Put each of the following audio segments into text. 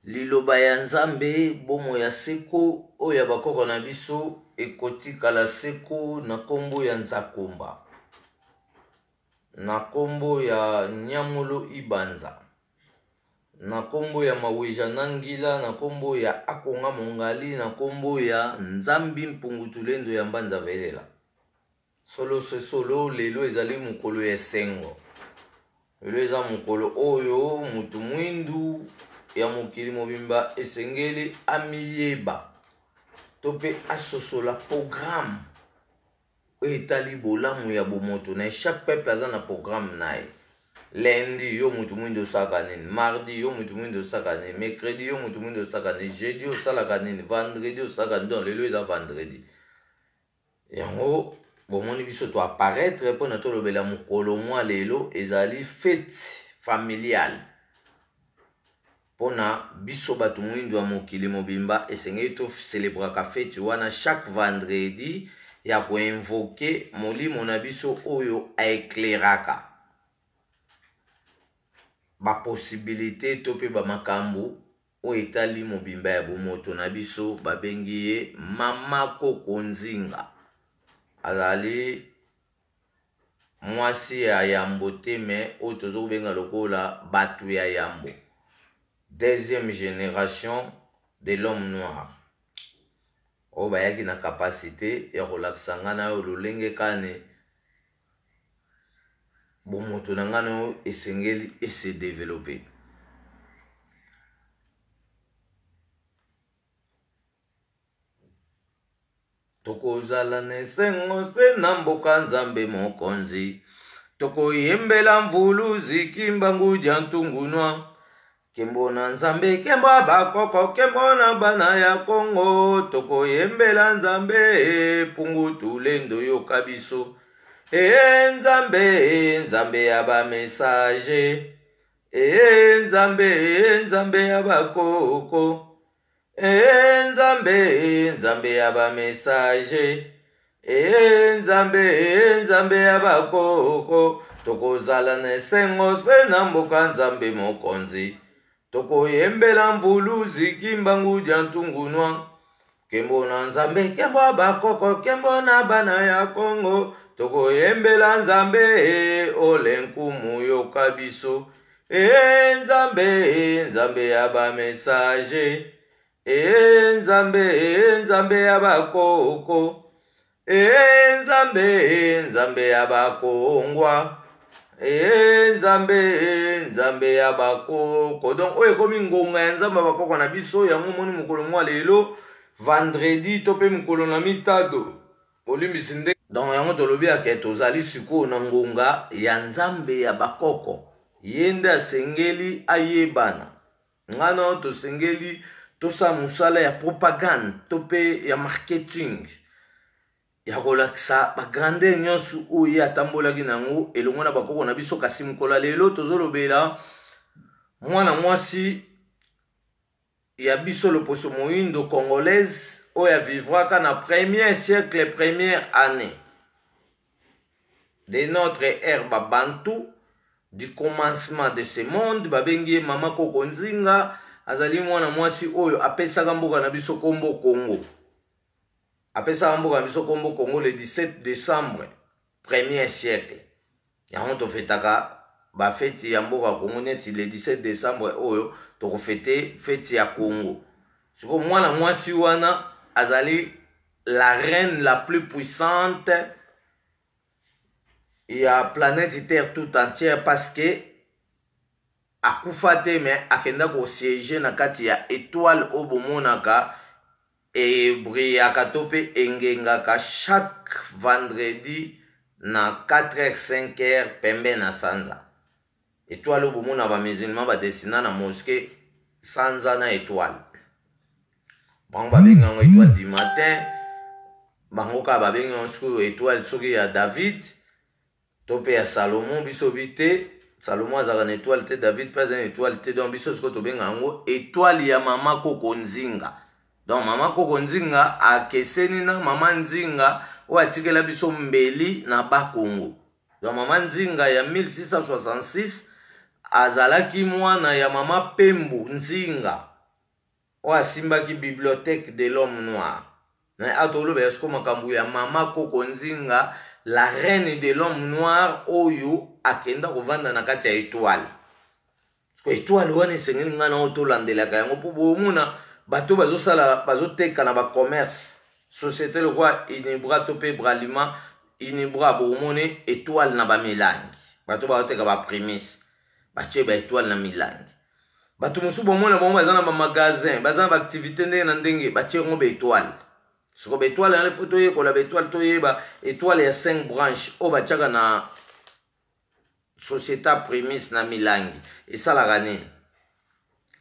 Liloba ya Nzambe, bomoi ya seko oyo ya bakoko na biso ekotikala seko na nkombo ya Nzakomba, na nkombo ya Nyamolo Ibanza, na nkombo ya Maweja Nangila, na nkombo ya Akonga Mongali, na nkombo ya Nzambi Mpungu Tulendo ya Mbanza Velela. Solo se solo, lelo ezali mokolo ya esengo. Lelo eza mokolo oyo moto mwindu ya mokili mobimba esengeli amiyeba to mpe asosola programme oyo etali bolamu ya bomoto na ye. Chaque peuple aza na programme na ye. Lundi yo moto mwindu osalaka nini? Mardi yo moto mwindu osalaka nini? Mercredi yo moto mwindu osalaka nini? Jeudi osalaka nini? Vendredi osalaka nini? Donc lelo eza vendredi. Yango bomoni biso to apparaître mpo na tolobela mokolo mwa lelo ezali fete familiale mpo na biso bato moindo ya mokili mobimba. Esengeli tocelebraka feti wana chaque vendredi ya koinvoke molimo na biso oyo aeclairaka baposibilite to mpe bamakambo oyo etali mobimba ya bomoto na biso. Babengi ye Mama Koko Nzinga. Azali mwasi ya yambo te, me oyo tozo kobenga lokola bato ya yambo, deuxième génération de l'homme noir, oyo bayaki na kapasite ya kolakisa ngai na yo lolenge kani bomoto na ngai na yo esengeli ese developpe. Tokozala na esengo se na mboka Nzambe Mokonzi, tokoyembela mvuluzi Kimbangu dia ntungunwa. Kembo na Nzambe, kembo ya bakoko, kembo na bana ya Kongo, tokoyembela Nzambe pungu tulendo yoka biso. E Nzambe, Nzambe ya ba message, e Nzambe, Nzambe ya bakoko, e Nzambe, Nzambe ya ba message, e Nzambe, Nzambe ya bakoko, tokozala na esengo se na mboka Nzambe Mokonzi, tokoyembela mvuluzi Kimbangu dia ntungunwa. Kembo na Nzambe, kembo ya bakoko, kembo na bana ya Kongo, tokoyembela Nzambe ole nkumu yoka biso. E Nzambe, Nzambe ya ba message, e Nzambe, Nzambe ya bakoko, e Nzambe, Nzambe ya bakongwa, e Nzambe, Nzambe ya bakoko. Donc oyo ekomi ngonga ya Nzambe ya bakoko na biso. Yango omoni mokolo mwa lelo vendredi to mpe mokolo na mitado, bolimbisi nde. Donc yango tolobi ake tozali sikoyo na ngonga ya Nzambe ya bakoko. Ye nde asengeli ayebana. Ngai na tosengeli tosala mosala ya propagande to mpe ya marketing ya kolakisa bagrandeur nyonso oyo ye atambolaki na yango elongo na bakoko na biso. Kasi mokolo ya lelo tozolobela mwana mwasi ya biso loposo moindo congolaise oyo avivraka na premier siècle, première année de notre ère babantu, du commencement de ce monde. Babengi ye Mama Koko Nzinga. Azali mwana mwasi oyo apesaka mboka na biso kombo Congo. Apesaka mboka na biso kombo Congo le 17 décembre premier siècle. Yango tofetaka bafeti ya mboka Congo neti le 17 décembre oyo tokofete feti ya Congo. Sikoyo mwana mwasi wana azali la reine la plus puissante ya planète Terre tout entière, parce que akufa te, mais akenda kosiége na kati ya étoile oyo bomonaka ebrillaka to mpe engengaka chaque vendredi na 4h 5h pembe na sanza. Étoile oyo bomona bamusulman badesina na mosquée, sanza na étoile, bango babengi yango étoile du matin. Bango kaka babengi yango sikoyo étoile soki ya David to mpe ya Salomon. Biso bi te, Salomon azalaka na étoile te, David mpe aza na étoile te. Donc biso sikoyo tobenga yango étoile ya Mama Koko Nzinga. Donc Mama Koko Nzinga akeseni na Mama Nzinga oyo atikela biso mbeli na Bakongo. Donc Mama Nzinga ya 1666 azalaki mwana ya Mama Pembu Nzinga. Oyo asimbaki bibliothèque de l'homme noir. Mais awa tolobela sikoyo makambo ya mama koko Nzinga, la reine de l'homme noir, oyo akenda kovanda na kati ya étoile. Sikoyo étoile wana esengeli ngai na oyo tolandelaka yango, mpo bomona bato bazosala, bazoteka na bacommerce, société lokola Unibra to mpe Bralima. Unibra bomoni étoile na bamilangi, bato bazoteka baprimise batie ba étoile na milangi. Bato mosusu bomona bango baza na bamagasin, baza na baactivité ndenge na ndenge, batie yango baétoile. Siko baétoile wana fo toyekola baétoile, toyeba étoile ya 5 branche oyo batiaka na société primise na milangi esalaka nini,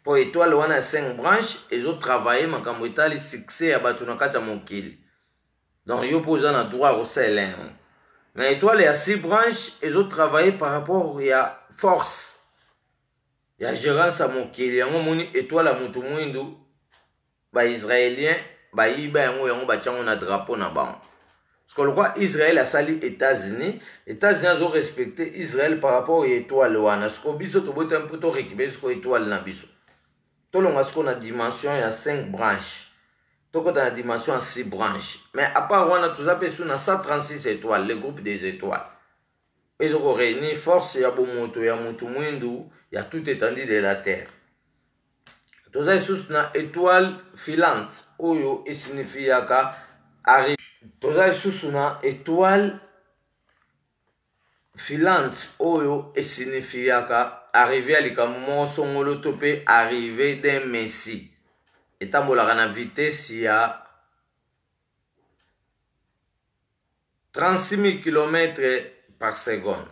mpo étoile wana ya 5 branche ezotravaille makambo etali succès ya bato na kati ya mokili. Donc yo mpo oza na droit ya kosalela yango. Mais étoile ya 6 branche ezotravaille par rapport ya force ya gérance ya mokili. Yango omoni étoile ya motu mwindu, baisraélien bayiba yango, yango batyango na drapeau na bango. Parce que lokwa Israël asali États-Unis, États-Unis azorespecte Israël par rapport ya étoile wana. Siko biso tobotami mpo torécupere siko étoile na biso, tolonga siko na dimension ya 5 branche, tokota na dimension ya 6 branche. Mais à part wana, toza mpe su na 136 étoiles, le groupe des étoiles ezokoréunir force ya bomoto ya motu mwindu ya toute étendue de la terre. Toza lisusu na étoile filante oyo esignifiaka ari. Toza lisusu na étoile filante oyo esignifiaka arrivé ya likambo moko songolo to mpe arrivé d'un messie. Etambolaka na vitesse ya 36 000 km par seconde.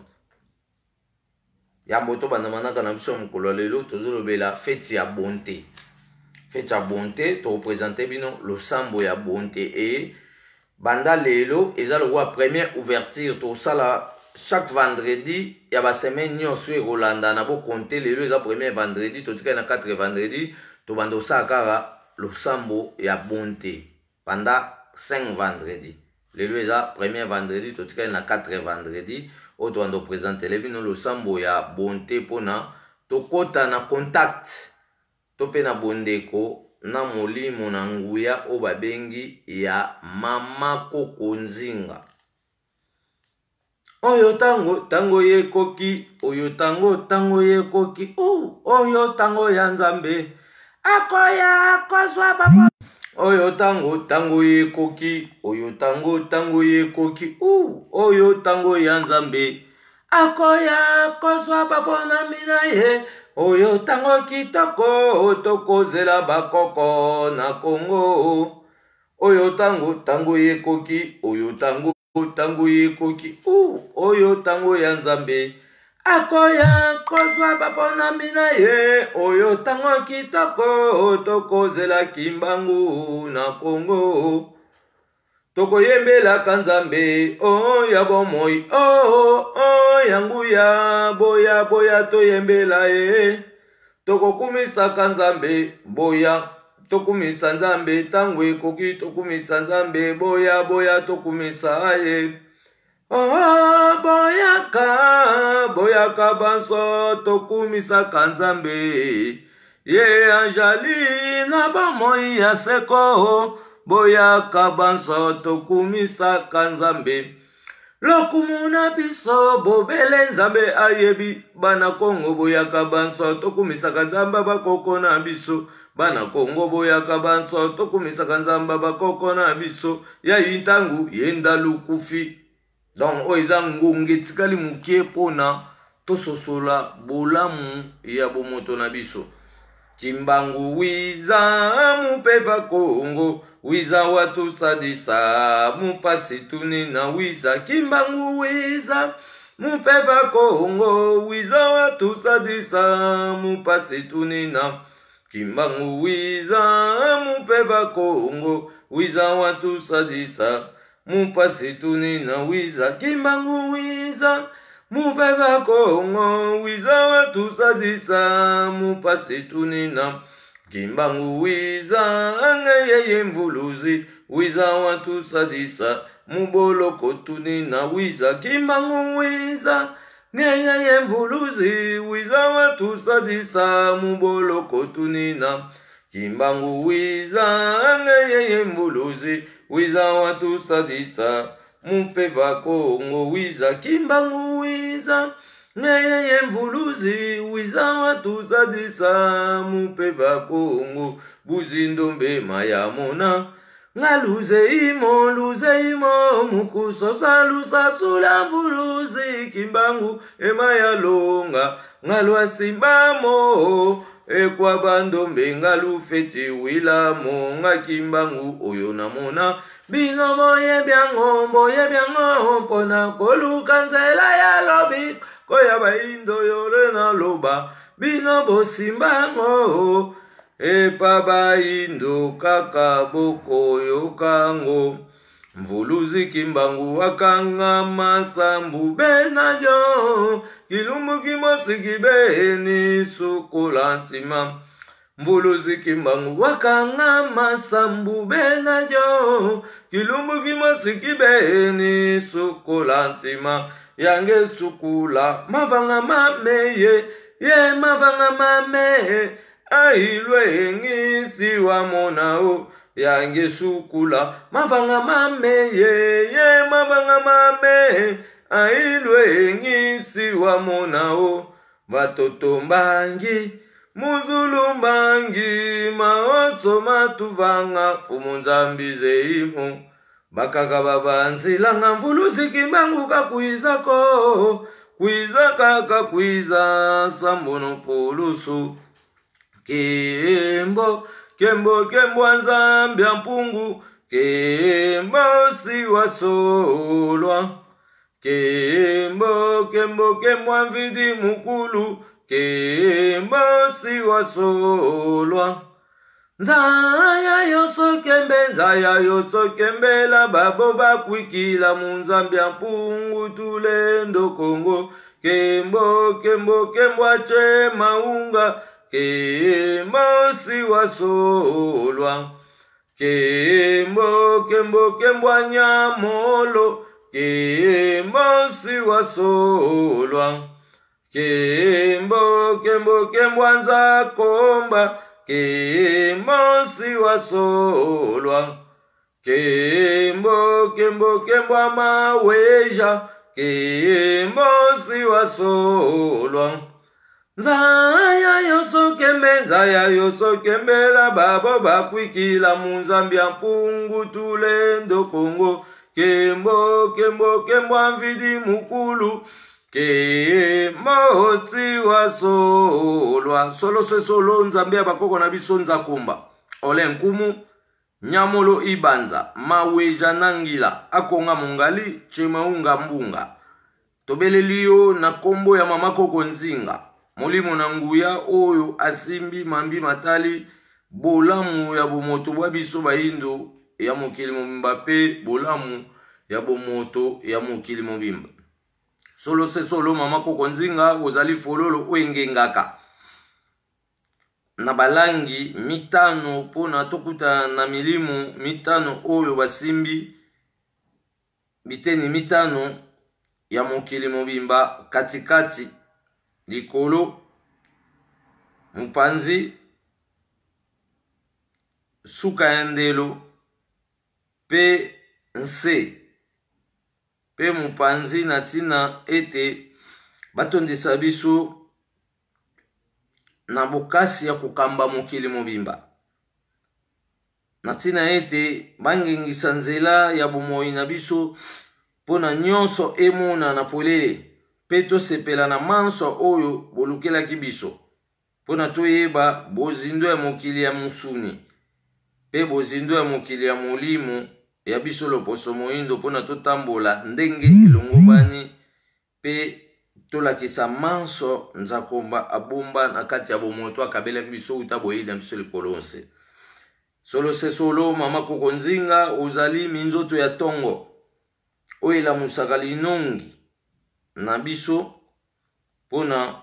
Yambo tobanda manaka na biso ya mokolo ya lelo, tozolobela feti ya bonté. Feti ya bonté, tokopresente bino losambo ya bonté. E banda lelo eza lokola première ouverture, tosala chaque vendredi ya basemaine nyonso ekolanda na bokonte. Lelo eza premier vendredi, totikali na 4 vendredi, tobanda kosala kaka losambo ya bonté pendant 5 vendredi. Lelo eza premier vendredi, totikali na 4 vendredi oyo tobanda kopresentele bino losambo ya bonté mpona tokɔta na contact to mpe na bondeko na molimo na nguya oyo babengi ya mama koko Nzinga. Oyo tango tango yekoki, oyo tango tango yekoki, oyo tango ya Nzambe akoya kozwa papa. Oyo tango tango yekoki, oyo tango tango yekoki, oyo tango ya Nzambe akoya kozwa baponami na ye. Oyo tango kitoko tokozela bakoko na Kongo. Oyo tango tango yekoki, oyo tango tango yekoki, oyo tango ya Nzambe akoya kozwa baponami na ye. Oyo tango kitoko tokozela Kimbangu na Kongo. Tokoyembelaka Nzambe o ya bomoi, o ya nguya, boya boya toyembela ye. Tokokumisaka Nzambe, boya tokumisa Nzambe, ntango ekoki tokumisa Nzambe, boya boya tokumisa ye. Oh, boyaka boyaka banso tokumisaka Nzambe, ye anjali na bomoi ya seko. Boyaka banso tokumisaka Nzambe, lokumu na biso bobele Nzambe ayebi. Bana Kongo boyaka banso tokumisaka Nzambe bakoko na biso. Bana Kongo boyaka banso tokumisaka Nzambe bakoko na biso. Ya intangu yenda lukufi. Donc oyo eza ngonga etikali mokie mpona tososola bolamu ya bomoto na biso. Kimbangu wiza mupeva Kongo, wiza watusadisa mupasi tunina wiza. Kimbangu wiza mupeva Kongo, wiza watusadisa mupasi tunina. Kimbangu wiza mupeva Kongo, wiza watusadisa mupasi tunina wiza. Kimbangu wiza mupeva Kongo, wiza watusadisa mupasi tunina. Kimbangu wiza ngeyeye mvuluzi, wiza watusadisa muboloko tunina wiza. Kimbangu wiza ngeyeye mvuluzi, wiza watusadisa muboloko tunina. Kimbangu wiza ngeyeye mbuluzi wiza watusadisa mupeva Kongo wiza Kimbangu wiza ngeyeye mvuluzi wiza watusadisa mupeva Kongo buzindombe mayamona ngaluze imo luze imo mukusosa lusasula mvuluzi Kimbangu emayalonga ngalwasimbamo ekwa bandombe ngalufeti wilamo nga Kimbangu oyo namona bino boyebi yango boyebi yango mpona koluka nzela ya lobi koya bayindo yole naloba bino bosimbango epa bayindo kaka bokoyokango mvuluzi Kimbangu akanga masambu benajo kilumbu kimosi kibeni sukola ntima mvuluzi Kimbangu wakanga masambu benajo kilumbu kimosi kibeni sukola ntima yange sukula mavanga mameye ye mavanga mame ailwe ngisi wa monao yange sukula mavanga mame ye ye mavanga mame ailwe ngisi wa monao batoto mbangi muzulu mbangi maotso matuvanga fumu nzambi zeimo bakaka babanzilanga mvuluzi Kimbangu kakwizako kwiza kaka kwiza sambono fulusu kembo kembo kembo nzambi ya mpungu kembo siwasolwa kembo kembo kembo mvidi mukulu kembo siwasolwa nzaya yoso kembe nzaya yoso kembela babo bakwikila munzambi ya mpungu tulendo Kongo kembo kembo kembo ache maunga kembo siwasolwa kembo kembo kembo anyamolo kembo siwasolwa kembo kembo kembo anzakomba kembo siwasolwa kembo kembo kembo amaweja kembo siwasolwa nzaya yoso kembe nzaya yoso kembela babo bakwikila munzambi ya mpungu tulendo Kongo kembo kembo kembo amvidi mukulu kembo tiwasolwa solo se solo nzambe ya bakoko na biso nzakumba ole nkumu nyamolo ibanza maweja nangila akonga mongali chemaunga mbunga tobeleli yo na nkombo ya mama koko nzinga molimo na nguya oyo asimbi mambi matali bolamu ya bomoto bwa biso bayindo ya mokili mobimba mpe bolamu ya bomoto ya mokili mobimba. Solo se solo mama koko nzinga ozali fololo oyo engengaka na balangi mitano mpona tokutana na milimo mitano oyo basimbi biteni mitano ya mokili mobimba katikati likolo mopanzi suka ya ndelo mpe nse mpe mopanzi na ntina ete batondisa biso na bokasi ya kokamba mokili mobimba na ntina ete bangengisa nzela ya bomoi na biso mpo na nyonso emonana polele mpe tosepela na manso oyo bolukelaki biso mpo na toyeba bozindo ya mokili ya mosuni mpe bozindo ya mokili ya molimo ya biso loposo moindo mpo na totambola ndenge elongobani mpe tolakisa manso nzakomba abomba na kati ya bomoi to akabelaki biso uta boyei na biso likolo nse. Solo se solo mama koko nzinga ozali minzoto ya tongo oyo elamusaka linongi na biso mpo na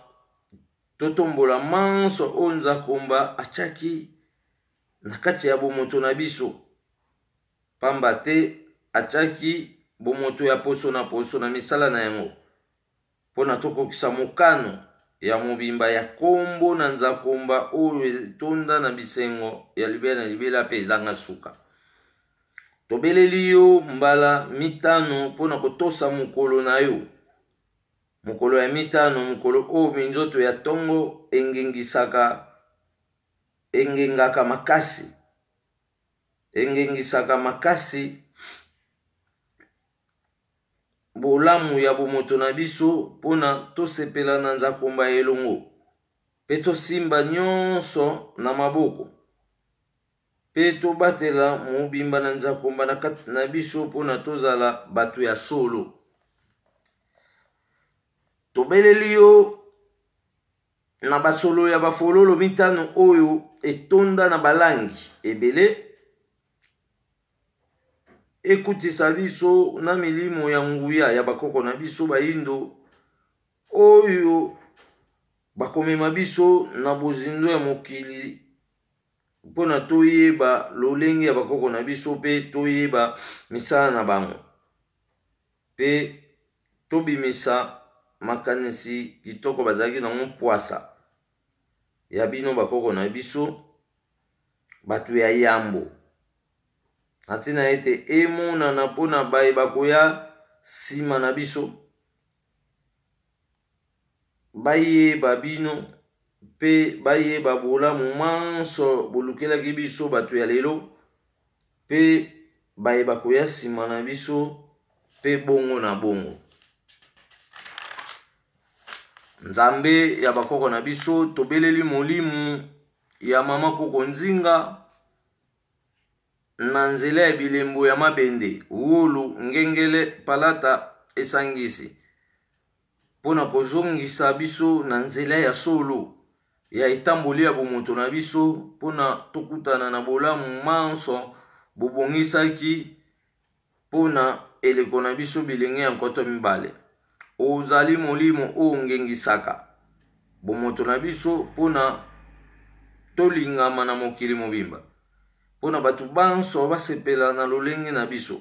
totombola manso oyo nzakomba atiaki na kati ya bomoto na biso, pamba te atiaki bomoto ya poso na poso na misala na yango mpo na tokokisa mokano. ya mobimba ya kombo na nzakomba oyo etonda na bisengo ya libela na libela mpe ezanga suka. Tobeleli yo mbala mitano mpo na kotosa mokolo na yo. Mokolo ya mitano, mokolo oyo minzoto ya tongo engengisaka, engengaka makasi, engengisaka makasi bolamu ya bomoto na biso mpo na tosepela na nzakomba elongo mpe tosimba nyonso na maboko mpe tobatela mobimba na nzakomba na kati na biso mpo na tozala bato ya solo. Tobeleli yo na basolo ya bafololo mitano oyo etonda na balangi ebele, ekutisa biso na milimo ya nguya ya bakoko na biso bayindo oyo bakomema biso na bozindo ya mokili mpo na toyeba lolenge ya bakoko na biso mpe toyeba misala na bango mpe tobimisa makanisi kitoko bazalaki nango mpwasa ya bino bakoko na biso bato ya yambo na ntina ete emonana mpo na baye bakoya nsima na biso bayeba bino mpe bayeba bolamu manso bolukelaki biso bato ya lelo mpe baye bakoya nsima na biso mpe bongo na bongo. Nzambe ya bakoko na biso, tobeleli molimo ya mama koko Nzinga na nzela ya bilembo ya mabende, wolo, ngengele, palata esangisi mpo na kozongisa biso na nzela ya solo ya etamboli ya bomoto na biso mpo na tokutana na bolamu manso bobongisaki mpo na eleko na biso bilenge ya nkoto mibale. Ozali molimo oyo ongengisaka bomoto na biso mpo na tolingama na mokili mobimba, mpo na bato banso basepela na lolenge na biso,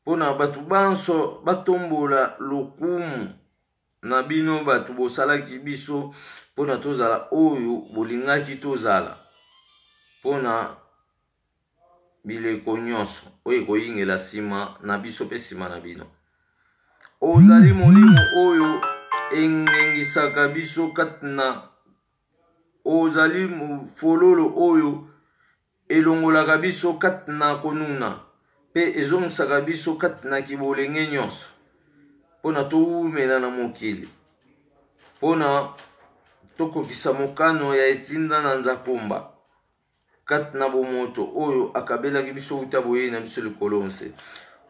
mpo na bato banso batombola lokumu na bino bato bosalaki biso mpo na tozala oyo bolingaki tozala mpo na bileko nyonso oyo ekoyingela nsima na biso mpe nsima na bino. Ozali molimo oyo engengisaka biso kati na ozali fololo oyo elongolaka biso kati na konuna mpe ezongisaka biso kati na kibolenge nyonso mpo na towumela na mokili mpo na tokokisa mokano ya etinda na nzakomba kati na bomoto oyo akabelaki biso uta boyei na biso likolo nse.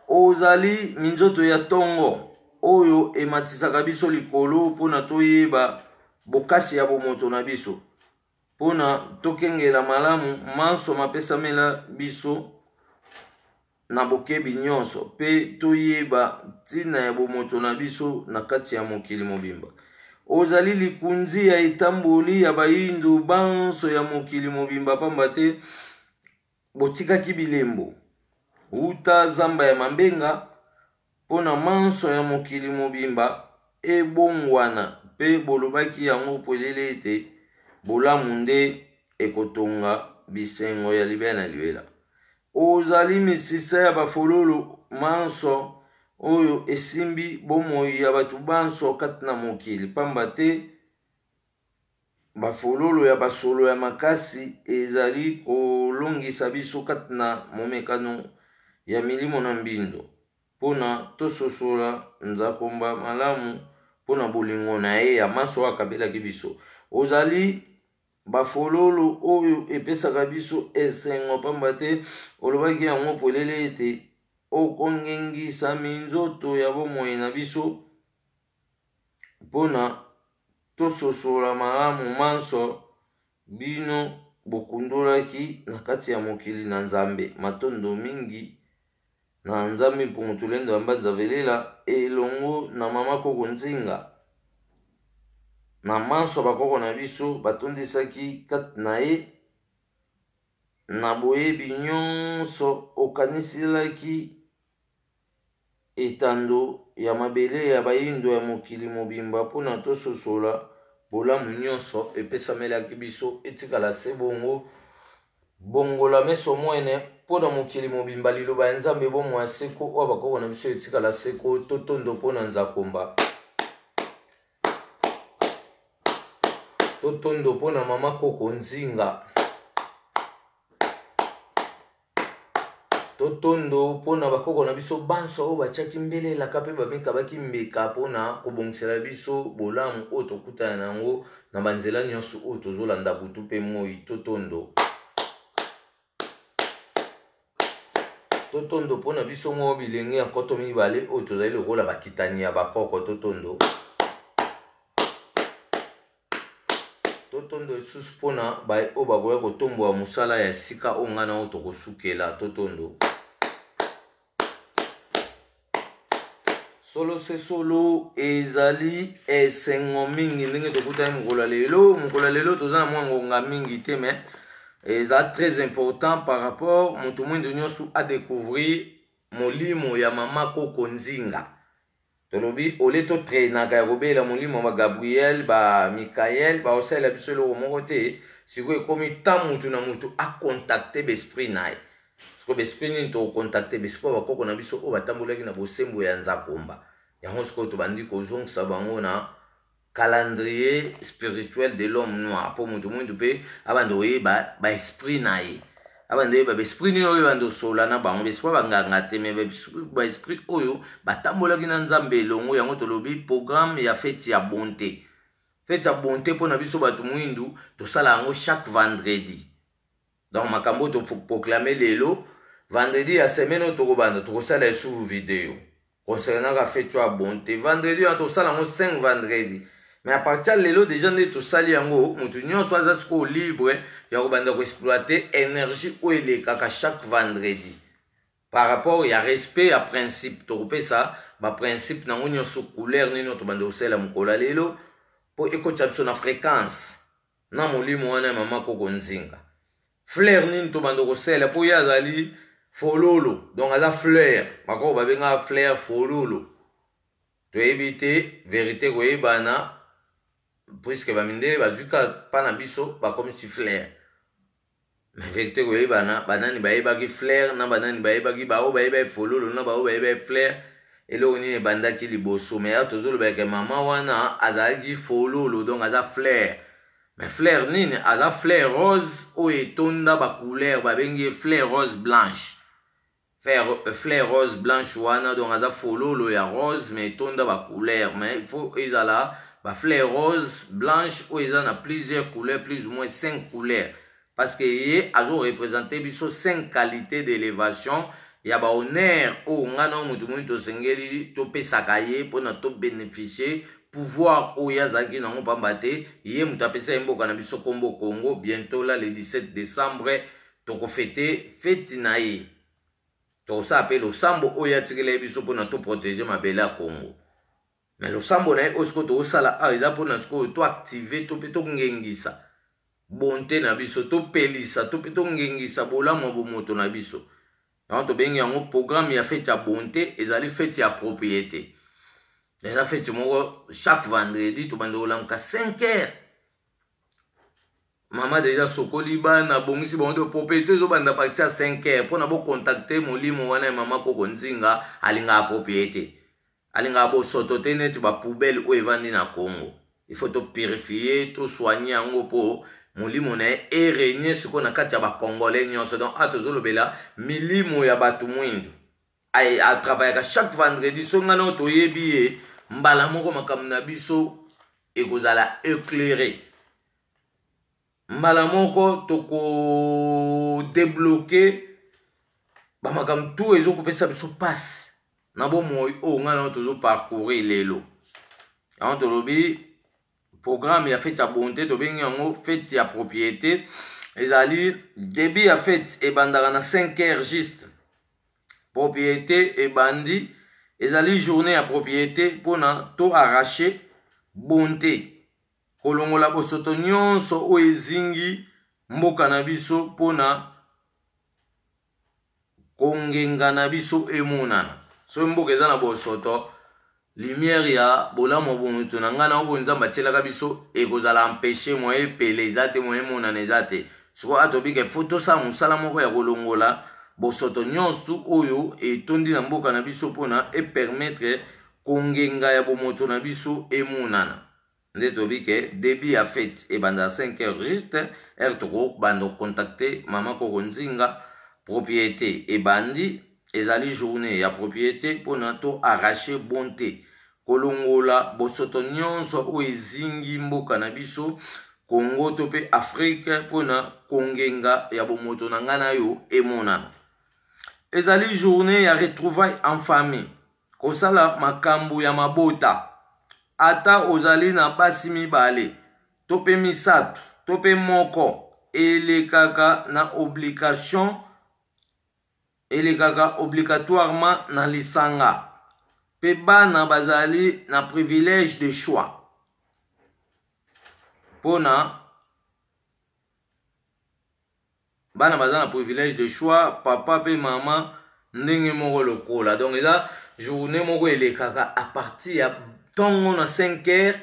Ozali minzoto ya ntongo oyo ematisaka biso likolo mpo na toyeba bokasi ya bomoto na biso, mpo na tokengela malamu manso mapesamela biso na bokebi nyonso mpe toyeba ntina ya bomoto na biso na kati ya mokili mobimba. Ozali likunzi ya etamboli ya bayindo banso ya mokili mobimba, pamba te botikaki bilembo wuta zamba ya mambenga mpo na manso ya mokili mobimba ebongwana, mpe bolobaki yango polele ete bolamu nde ekotonga bisengo ya libela na libela. Ozali misisa ya bafololo manso oyo esimbi bomoi ya bato banso kati na mokili, pamba te bafololo ya basolo ya makasi ezali kolongisa biso kati na momekano ya milimo na mbindo, mpo na tososola nzakomba malamu mpo na bolingo na ye ya manso oyo akabelaki biso. Ozali bafololo oyo epesaka biso esengo, pamba te olobaki yango polele ete okongengisa minzoto ya bomoi na biso mpo na tososola malamu manso bino bokundolaki na kati ya mokili na Nzambe. Matondo mingi na Nzambe Mpungu Tulendo ya Mbanza Velela elongo na mama koko Nzinga na manso bakoko na biso batondisaki kati na ye na boyebi nyonso okaniselaki etando ya mabele ya bayindo ya mokili mobimba mpo na tososola Bolamu nyonso epesamelaki biso etikala se bongo. Bongola meso mwene mpo na mokili mobimba, liloba ya Nzambe bomoi ya seko oyo bakoko na biso etikala seko. Totondo mpo na Nzakomba, totondo mpo na mama koko Nzinga, totondo mpo na bakoko na biso banso oyo batiaki mbele elaka mpe bamikabaki mbeka mpo na kobongisela biso bolamu oyo tokutana na yango na banzela nyonso oyo tozolanda butu mpe moi. Totondo, totondo mpo na biso moko bilenge ya nkoto mibale oyo tozali lokola bakitani ya bakoko. Totondo, totondo lisusu mpo na baye oyo bakoya kotombola mosala ya esika oyo ngai na oyo tokosukela. Totondo solo se solo, ezali esengo mingi ndenge tokutani mokolo ya lelo. Mokolo ya lelo toza na mwa ngonga mingi te, mais eza très important par rapport moto mwindo nyonso adécouvrir molimo ya mama koko Nzinga. Tolobi ole totrainaka ya kobela molimo ya bagabriel, bamikael, baosalela biso eloko moko te. Sikoyo ekomi ta mutu na mutu acontacte baesprit na ye. Sikoyo baesprit nini tokocontacte? Baesprit ya bakoko na biso oyo batambolaki na bosembo ya Nzakomba. Yango sikoyo tobandi kozongisa bango na calendrier spirituel de l'homme noir, mpo moto mwindu mpe abanda koyeba baesprit na ye, abanda oyeba baesprit nini oyo banda osola na bango, baesprit banganga te, me baesprit oyo batambolaki na Nzambe elongo. Yango tolobi programme ya feti ya bonté. Feti ya bonté mpo na biso bato mwindu, tosala yango chaque vendredi. Donc makambo oyo toproclame lelo, vendredi ya semaine oyo tokobanda, tokosala esusu video concernant feti ya bonté. Vendredi wana tosala yango 5 vendredi, mais à partir ya lelo déjà nde tosali yango, moto nyonso aza sikoyo libre ya kobanda koexploite énergie oyo elekaka chaque vendredi par rapport ya respect ya principe. Tokopesa baprincipe nango nyonso, couleur nini oyo tobanda kosalela mokolo ya lelo mpo ekotisa biso na fréquence na molimo wana ya mama koko Nzinga, fleur nini tobanda kosalela mpo ye azali fololo, donc aza fleur, bakoko babengaka fleur fololo. Toyebi te vérité koyebana, puisque bamindele bazwi ka mpa na biso bakomisi fleur, mais vérité koyebana, banani bayebaki fleur na banani bayebaki, baoyo bayebaki fololo na baoyo bayebaki fleur, eloko nini ebandaki liboso? Mais ya tozolobaka, mama wana azalaki fololo, donc aza fleur, mais fleur nini? Aza fleur rose oyo etonda bacouleur, babengi ye fleur rose blanche. Fleur rose blanche wana, donc aza fololo ya rose mais etonda bacouleur. Mais il faut ezala bafleur rose blanche oyo eza na plusieurs couleurs, plus ou moins 5 couleurs, parce que ye azoreprésente biso 5 qualités d'élévation ya bahonneur oyo ngai na motu moni tosengeli topesaka ye mpona tobénéficie pouvoir oyo azalaki nango, pamba te ye moto apesa ye mboka na biso nkombo Congo. Bientôt là, le 17 décembre, tokofete feti na ye, tokosala mpe losambo oyo atikela ye biso mpona toprotege mabele ya Congo. Mais losambo na ye oyo sikoyo tokosala awa eza mpona sikoyo toactive to mpe tongengisa bonte na biso, topelisa to mpe tongengisa bolamu ya bomoto na biso. Yango tobengi yango programme ya feti ya bonte. Ezali feti ya propriété, eza feti moko chaque vendredi tobandi kolamuka 5 heures. Mama deja sokoli bana, abongisi bango te. Propriété ezobanda partir ya 5 heures mpona bocontacte molimo wana ya mama koko Nzinga. Alingaka propriété, alingaka bosoto te neti bapoubele oyo evandi na Congo. Il faut topurifie, tosoigne yango mpo molimo na ye erègne sikoyo na kati ya bacongolais nyonso. Donc awa tozolobela milimo ya bato mwindu. Atravaillaka chaque vendredi. So ngai nao toyebi ye, mbala moko makambo na biso ekozala éclairé, mbala moko tokodébloquer bamakambo tu ezokopesa biso mpasi na bomoi oyo ngai nao tozoparcourir lelo. Yango tolobi programme ya fête ya bonté, tobengi yango fête ya propriété. Ezali début ya fête, ebandaka na 5 heures juste, propriété ebandi. Ezali journée ya propriété mpona to arracher bonté, kolongola bosoto nyonso oyo ezingi mboka na biso mpona kongenga na biso emonana. Soki mboka eza na bosoto, Lumière ya bolamu ya bomoto na ngai na oyo Nzambe atielaka biso ekozala empêche, moyen epele eza te, moyen emonana eza te. Sikoyo atobika faut tosala mosala moko ya kolongola bosoto nyonso oyo etondi na mboka na biso mpona epermettre kongenga ya bomoto na biso emonana. Nde toyebi ke début ya fete ebanda 5 heures juste, heure tokobanda kocontacte mama koko Nzinga. Propriété ebandi, ezali journée ya propriété mpona to arracher bonté, kolongola bosoto nyonso oyo ezingi mboka na biso Congo to mpe Afrique mpona kongenga ya bomoto na ngai na yo emonana. Ezali journée ya retrouvailles en famille, kosala makambo ya mabota. Ata ozali na basi mibale to mpe misato to mpe moko, elekaka na obligation, elekaka obligatoirement na lisanga, mpe bana bazali na privilège de choix mpona bana baza na privilège de choix, papa mpe mama ndenge moko lokola. Donc eza journée moko elekaka à partir ya ntongo na 5 heures,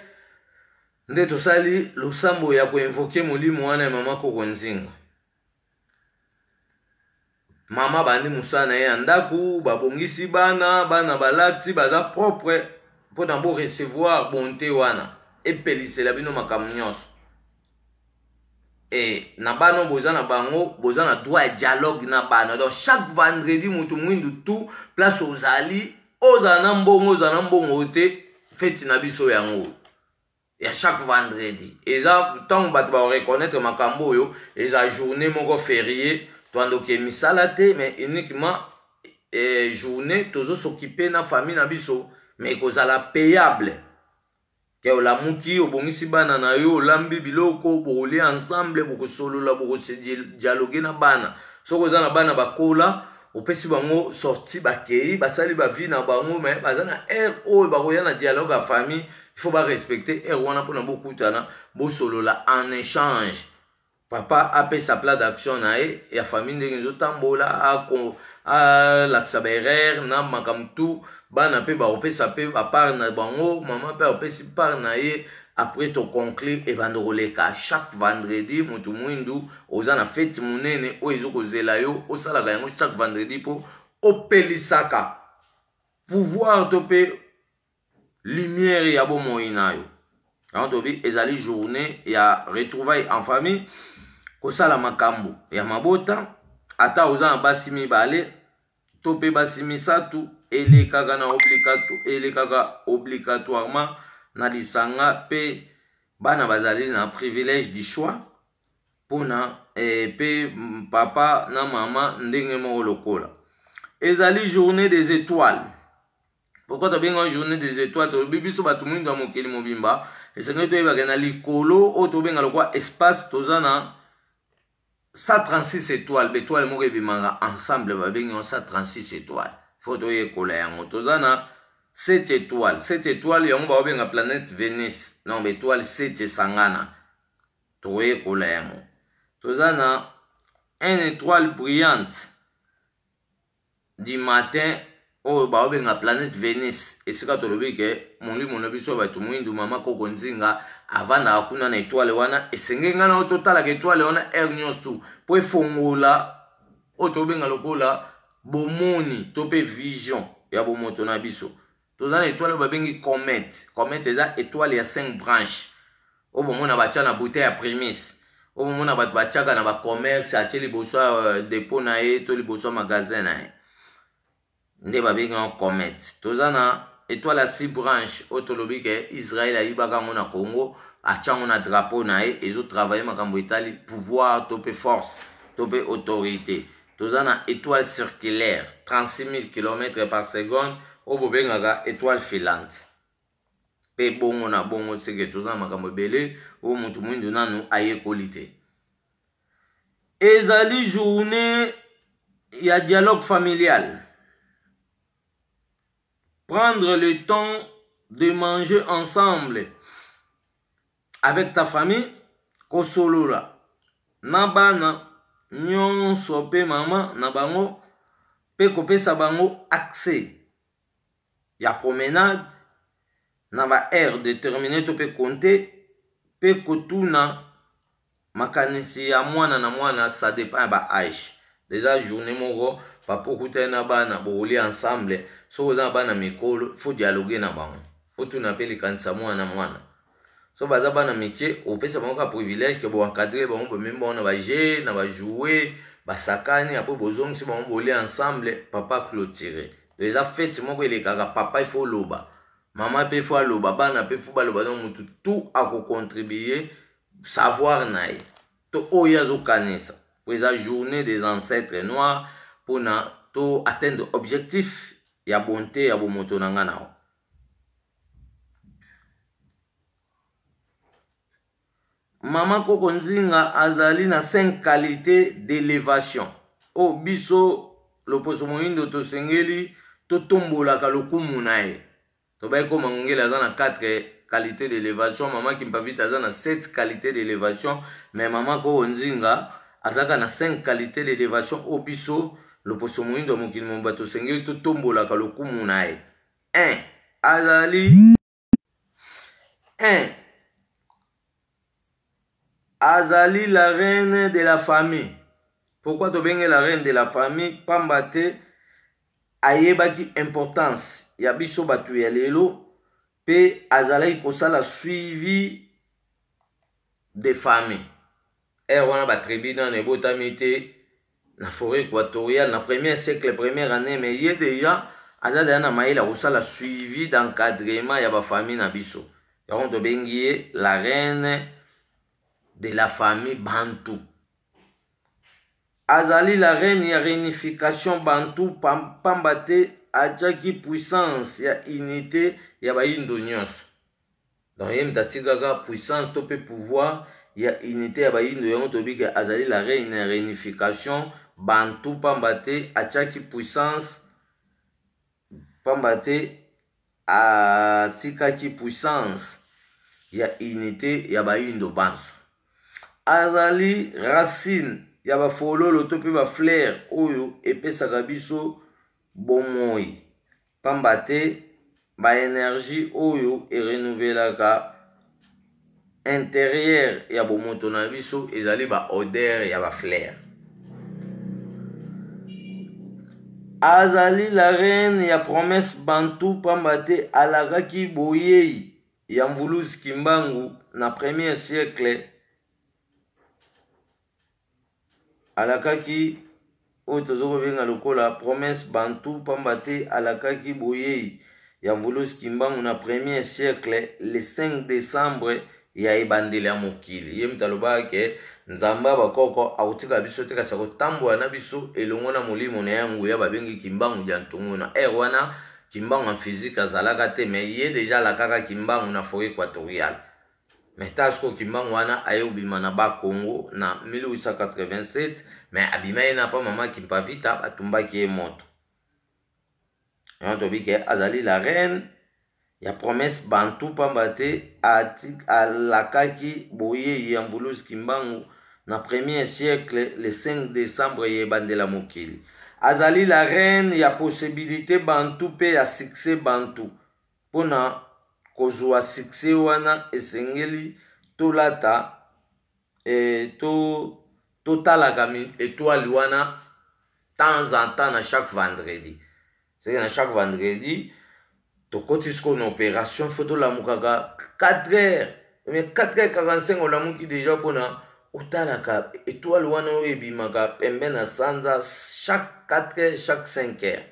nde tosali losambo ya koinvoke molimo wana ya mama koko Nzinga. Mama bandi mosala na ye ya ndako, babongisi bana, bana balati, baza propre mpona bo recevoir bonté wana epelisela bino makambo nyonso. E na bana boza na bango, boza na droit ya dialogue na bana. Donc chaque vendredi, moto mwindu tout place ozali, ozala na mbongo, ozala na mbongo te, feti na biso yango ya chaque vendredi eza ntango bato bareconnaître makambo oyo. Eza journée moko férié, toandoki misala te, mais uniquement journée tozos'occuper na famille na biso, mais ekozala payable ke olamuki, obongisi bana na yo, olambi biloko, bokolia ensemble, bokosolola, bokose dialogue na bana. Soki oza na bana bakola, opesi bango sortie, bakei, basali bavie na bango, mais baza na heure oyo bakoya na dialogue ya famille. Il faut barespecte heure wana mpona bokutana, bosolola en échange. Papa apesa plan d'action na ye ya famille, ndenge ezotambola, alakisa baerreur na makambo tu. Bana mpe bakopesa mpe bapart na bango, mama mpe akopesi part na ye. Après toconclure, ebanda koleka chaque vendredi. Motu mwindu oza na fete monene oyo ezokozela yo, osalaka yango chaque vendredi mpo opelisaka pouvoir to mpe lumière ya bomoi na yo. Yango tobi ezali journée ya retrouvaille en famille, kosala makambo ya mabota. Ata oza na basi mibale to mpe basi misato, elekaka na obligato, elekaka obligatoirement na lisanga, mpe bana bazali na privilège du choix mpona mpe papa na mama ndenge moko lokola. Ezali journée des étoiles. Pourquoi tobenga journée des étoiles? Tolobi biso bato mwindo ya mokili mobimba, esengeli toyebaka na likolo oyo tobenga lokwa espace, toza na 136 étoiles. Baétoile moko ebimaka ensemble, babengi yango 136 étoiles. Faut toyekola yango. Toza na 7 étoiles. 7 étoiles yango baobenga planète Vénus. Non, baétoile 7 esangana, tokoyekola yango. Toza na une étoile brillante du matin oyo baobenga planète Vénus, esika tolobi ke molimo na biso ya bato mwindu, mama koko Nzinga, avandaka kuna na étoile wana. Esengeli ngai na oyo totalaka étoile wana heure nyonso tu mpo efongola oyo tobenga lokola bomoni to mpe vision ya bomoto na biso. Toza na étoile oyo babengi comète. Comète eza étoile ya 5 branche oyo bomona batya na bouteille ya Primus, oyo bomona bato batiaka na bacommerce, atie liboso ya dépôt na ye to liboso ya magasin na ye, nde babengi yango comète. Toza na étoile ya 6 branche oyo tolobi ke Israel ayibaka yango na Congo, atia yango na drapeau na ye. Ezotravaille makambo etali pouvoir to mpe force to mpe autorité. Toza na étoile circulaire 36 000 km par seconde oyo bobengaka étoile filante, mpe bongo na bongo. Seke toza na makambo ebele oyo motu mwindu nanu ayekoli te. Ezali journée ya dialogue familial, prendre le temps de manger ensemble avec ta famille, kosolola na bana nyonso mpe mama na bango, mpe kopesa bango accès ya promenade. na ba heure determine to mpe compte mpe kotuna makanisi ya mwana na mwana, ça dépend ya ba age. Deja journée moko papa okutani na bana, bokolia ensemble. Soki oza na bana mikolo, faut dialoguer na bango, otuna mpe likanisi ya mwana na mwana. So baza bana mike, opesa bango ka privilège ke boencadre bango, bomemi bango na baje na bajoue, basakani, apres bozongisi bango, bolia ensemble, papa clôture. Eza fete moko elekaka, papa il faut oloba, mama mpe faut aloba, bana mpe faut baloba. Donc motu tout akocontribue savoir na ye to oyo azokanisa, po eza journée des ancêtres noirs, mpona to atteindre objectif ya bonte ya bomoto na nga na yo. Mama Koko Nzinga azali na 5 qualités d'élévation oyo biso loposo moyindo tosengeli totombolaka lokumu na ye. Tobai koma ngongeli aza na 4 qualités d'élévation, mama Kimpavita aza na 7 qualités d'élévation, mais mama Koko Nzinga azalaka na 5 qualités d'élévation oyo biso loposo moyindo ya mokili mobimba tosengeli totombolaka lokumu na ye. 1 azali 1 azali la reine de la famille. Pourquoi tobenge la reine de la famille? Pamba te ayebaki importance ya biso bato ya lelo, mpe azalaki kosala suivi de famille. Ere wana batribu nano ebotami te na forêt équatoriale na premier siècle, première année, mais ye déjà aza deja na mayele ya kosala suivi d'encadrement ya bafamille na biso. Yango tobengi ye la reine de la famille bantu. Azali la reine ya réunification bantu, pamba te atiaki puissance ya unité ya bayindo nyonso. Donc ye moto atikaka puissance to mpe pouvoir ya unité ya bayindo. Yango toyebi ke azali la reine ya réunification bantu, pamba te atiaki puissance, pamba te atikaki puissance ya unité ya bayindo banso. Azali racine ya bafololo to mpe bafleur oyo epesaka biso bomoi, pamba te baenergie oyo erenouvelaka interieur ya bomoto na biso ezali baodeur ya bafleur. Azali la reine ya promesse bantu, pamba te alakaki boyei ya Mvuluzi Kimbangu na premier siècle. Alakaki oyo tozo kobenga lokola promesse bantu, pamba te alakaki boyei ya Mvuluzi Kimbangu na premier siècle, le 5 décembre ya ebandeli ya mokili. Ye moto alobaka ke Nzambe ya bakoko akotika biso te, kasi akotambola na biso elongo na molimo na ye nguya babengi Kimbangu dia Ntungu. Na ere wana Kimbangu en physique azalaka te, mais ye deja alakaka Kimbangu na forêt équatoriale. Mais tala sikoyo, Kimbangu wana aye kobima na Bakongo na 1887, mais abima ye na pa mama Kimpavita, batumbaki ye moto. Yango toyebi ke azali la reine ya promesse bantu, pamba te alakaki boyei ya Mvuluzi Kimbangu na premier siècle, le 5 décembre ya ebandela mokili. Azali la reine ya possibilité bantu mpe ya succès bantu. Mpona kozwa succès wana, esengeli tolata to totalaka étoile wana temps en temps, na chaque vendredi. Seke na chaque vendredi tokoti sikoyo na opération, faut tolamukaka 4 heures, mais 4 heures 45 olamuki déjà, mpona otalaka étoile wana oyo ebimaka pembe na sanza chaque 4 heures, chaque 5 heures.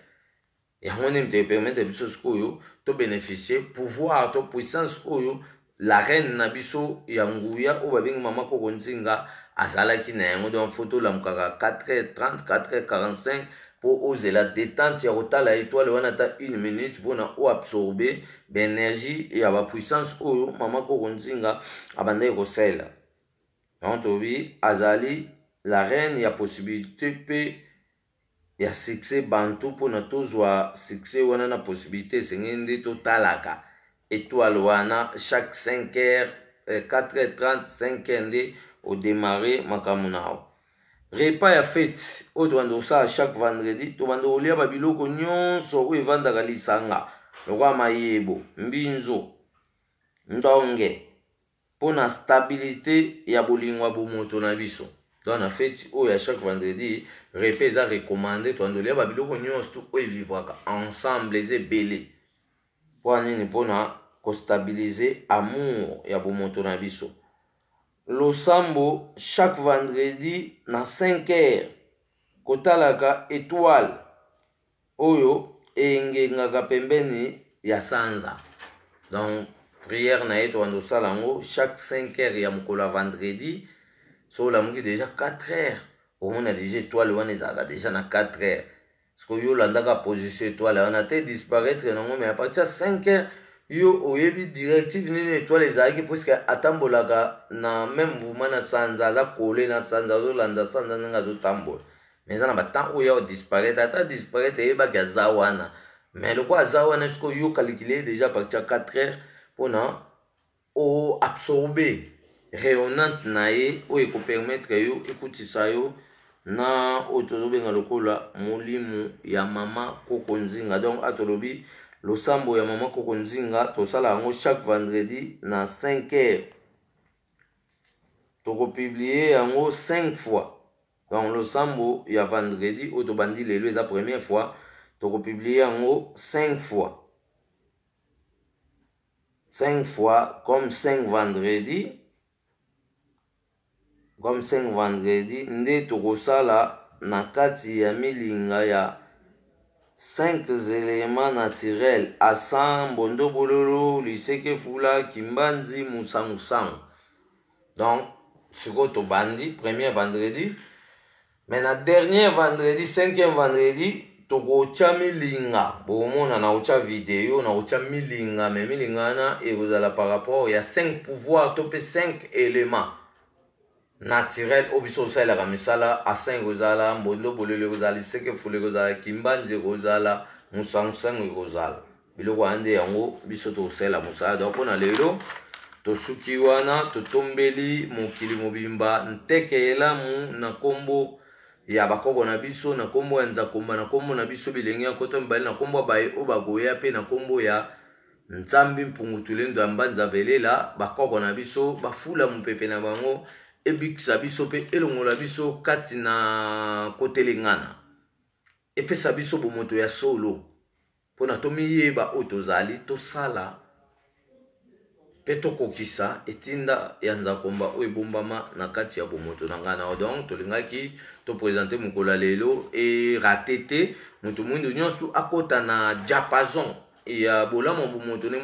Yango nde moto epermettre biso sikoyo tobénéficie pouvoir to puissance oyo la reine na biso ya nguya oyo babengi mama Koko Nzinga azalaki na yango. Donc faut tolamukaka 4h30, 4h45, mpo ozela détente ya kotala étoile wana ata une minute, mpona oabsorbe baénergie ya bapuissance oyo mama Koko Nzinga abandaki kosalela. Yango tobi azali la reine ya possibilité mpe ya succès bantu. Mpona tozwa succès wana na possibilité, esengeli nde totalaka étoile wana chaque 5 heures, 4 heures 30, 5 heures nde odémarre makambo na yo. Repas ya fete oyo tobanda kosala chaque vendredi, tobanda kolia babiloko nyonso oyo evandaka lisanga lokola mayebo, mbinzo. Ndonge mpo na stabilité ya bolingo ya bomoto na biso. Donc na feti oyo ya chaque vendredi, repas eza recommandé, toandolia babiloko nyonso tu oyo evivraka ensemble, eza ebele. Mpo na nini? Mpo na kostabilize amour ya bomoto na biso. Losambo chaque vendredi na 5 heures, kotalaka étoile oyo engengaka pembeni ya sanza. Donc prière na ye tobanda kosala yango chaque 5 heures ya mokolo ya vendredi. So olamuki déjà 4 heures, omona déjà étoile wana ezalaka déjà na 4 heures. Sikoyo yo olandaka position étoile wana te, disparaître nango, mais à partir ya 5 heures yo oyebi directive nini étoile ezalaki, puisque atambolaka na même mouvement na sanza, aza kole na sanza, azolanda sanza ndenge azotambola. Mais eza na batemps oyo ya disparaître, ata disparaître, eyebaki aza wana. Mais lokola aza wana, sikoyo yo calcule déjà à partir ya 4 heures mpona oabsorbe rayonnante na ye oyo ekopermettre yo ekutisa yo na oyo tozobenga lokola molimo ya mama Koko Nzinga. Donc atolobi losambo ya mama Koko Nzinga, tosala yango chaque vendredi na 5 heures, tokopublie yango 5 fois. Donc losambo ya vendredi oyo tobandi lelo eza première fois, tokopublie yango 5 fois, 5 fois comme 5 vendredi, comme 5 vendredi nde tokosala na kati ya milinga ya 5 éléments naturels: asan, mbondo bololo, liseke fula, kimbanzi, musangusangu. Donc sikoyo tobandi premier vendredi, mais na dernier vendredi, cinquième vendredi, tokotya milinga. Bokomona na kotya video, na kotya milinga, mais milinga wana ekozala par rapport ya 5 pouvoir to mpe 5 éléments naturel oyo biso osalelaka misala. Asin ekozala, mbondo bololo ekozala, liseke fulu ekozala, kimbanzi ekozala, musangusangu ekozala. Biloko wana nde yango biso tokosalela mosala. Donc mpona lelo tosuki wana. Totombeli mokili mobimba nteke elamu na nkombo ya bakoko na biso, na nkombo ya Nzakomba, na nkombo na biso bilenge ya nkota mibale, na nkombo ya baye oyo bakoya, mpe na nkombo ya Nzambi Mpungu Tulendo ya Mbanza Velela. Bakoko na biso bafula mopepe na bango ebikisa biso mpe elongola biso kati na kotelengana, epesa biso bomoto ya solo mpona tomiyeba oyo tozali, tosala mpe tokokisa etinda ya Nzakomba oyo ebombama na kati ya bomoto na ngai na. Donc tolingaki topresente mokolo ya lelo erate te, moto mwindo nyonso akɔta na diapason ya bolamu ya bomoto ne,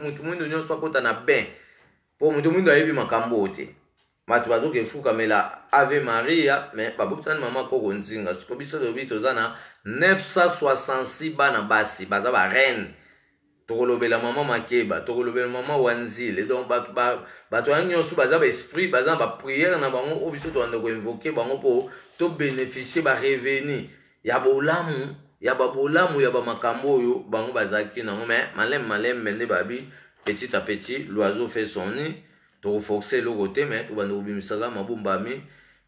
moto mwindo nyonso akɔta na bain, mpo moto mwindo ayebi makambo oyo te. Bato bazoki efukamela Ave Maria, mais babosani mama Koko Nzinga. Siko biso toyebi toza na 966 bana basi baza bareine. Tokolobela mama Makeba, tokolobela mama Wanzile. Donc bato wana nyonso baza baesprit, baza na baprière na bango oyo biso tobanda koinvoke bango mpo tobénéficie barevenu ya bolamu ya babolamu ya bamakambo oyo bango bazalaki nango. Mais maleme maleme nde babi, petit à petit l'oiseau fait son nid. Tokoforce eloko te, mais tobanda kobimisaka mabombami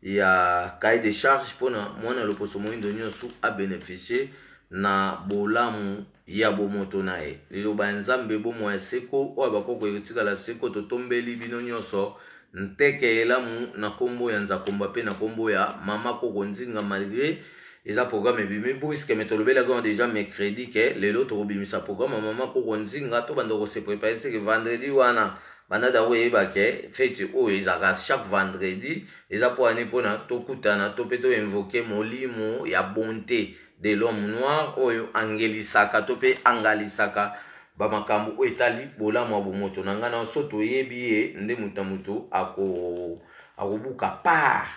ya cahier de charge mpona mwana loposo moyindo nyonso abénéficie na bolamu ya bomoto na ye. Liloba ya Nzambe, bomoi ya seko oyo bakoko ekotikala seko. Totombeli bino nyonso nteke elamu na nkombo ya Nzakomba mpe na nkombo ya mama Koko Nzinga. Malgré eza programme ebimi brusque, mais tolobelaki yango déjà mercredi ke lelo tokobimisa programme ya mama Koko Nzinga. Tobanda kose préparer seke vendredi wana, banda da koyeba ke feti oyo ezalaka chaque vendredi eza mpo ani mpona tokutana to mpe toinvoke molimo ya bonté de l'homme noir oyo angelisaka to mpe angalisaka bamakambo oyo etali bolamu ya bomoto na ngai na so. Toyebi ye nde moto na moto akobuka part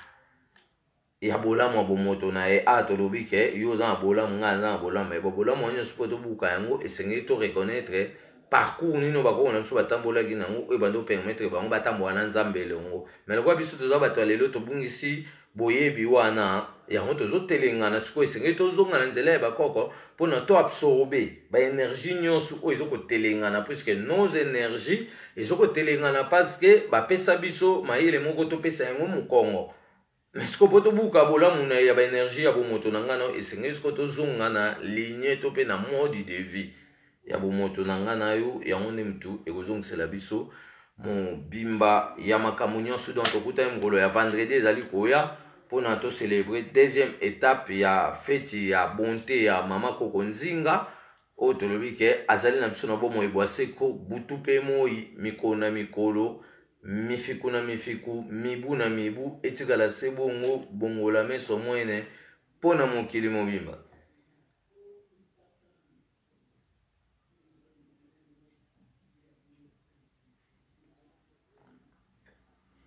ya bolamu ya bomoto na ye. A tolobi ke yo oza na bolamu, ngai naza na bolamu ya bolamu wana nyonso. Mpo tobuka yango, esengeli to reconnaître parcours nini bakoko na biso batambolaki nango oyo bando permettre bango batambola na Nzambe elongo. Mais lokola biso toza bato ya lelo, tobungisi boyebi wana, yango tozotelengana. Sikoyo esengeli tozonga na nzela ya bakoko mpona toabsorbe baénergie nyonso oyo ezokotelengana, puisque nos énergie ezokotelengana parce que bapesa biso mayele moko, topesa yango mokongo. Mais sikoyo mpo tobuka bolamu na ya baénergie ya bomoto na ngai, esengeli sikoyo tozonga na ligne to mpe na mode de vie. ya bomoto na nga na yo, yango nde mutu ekozongisela biso mobimba ya makambo nyonso. Donc tokutani mokolo ya vendredi ezali koya mpona to célébrer deuxième étape ya feti ya bonté ya mama Koko Nzinga, oyo tolobi ke azali na biso na bomoi bwa seko, butu mpe moi, mikolo na mikolo, mifiku na mifiku, mibu na mibu, etikala se bongo, bongola meso mwene mpo na mokili mobimba.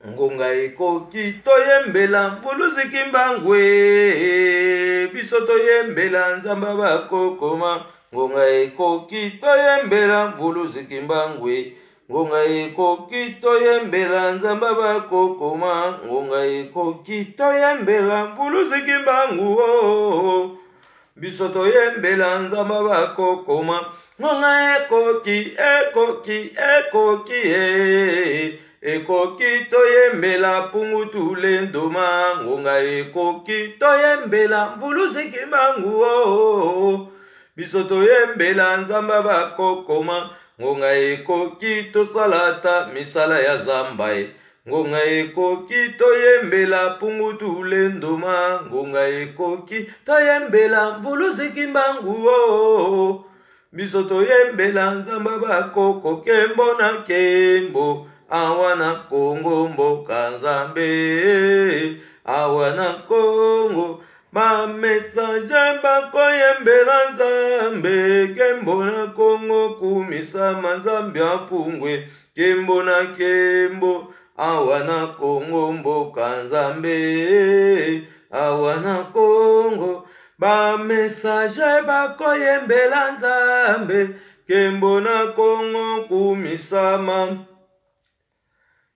Ngonga ekoki toyembela Mvuluzi Kimbangu e, biso toyembela Nzambe bakokoma. Ngonga ekoki toyembela Mvuluzi Kimbangu e, ngonga ekoki toyembela Nzambe bakokoma. Ngonga ekoki toyembela Mvuluzi Kimbangu o, biso toyembela Nzambe bakokoma. Ngonga ekoki, ekoki, ekoki e, ekoki toyembela Pungu Tulendoma. Ngonga ekoki toyembela Mvuluzi Kimbangu o, biso toyembela Nzambe bakokoma. Ngonga ekoki tosala ata misala ya zamba e, ngonga ekoki toyembela Pungu Tulendoma. Ngonga ekoki toyembela Mvuluzi Kimbangu o, biso toyembela Nzambe bakoko. Kembo na kembo awa na Kongo mboka Nzambe, awa na Kongo ba messager bakoyembela Nzambe. Kembo na Kongo kumisama Nzambe apungwe. Kembo na kembo awa na Kongo mboka Nzambe, awa na Kongo ba messager bakoyembela Nzambe. Kembo na Kongo kumisama.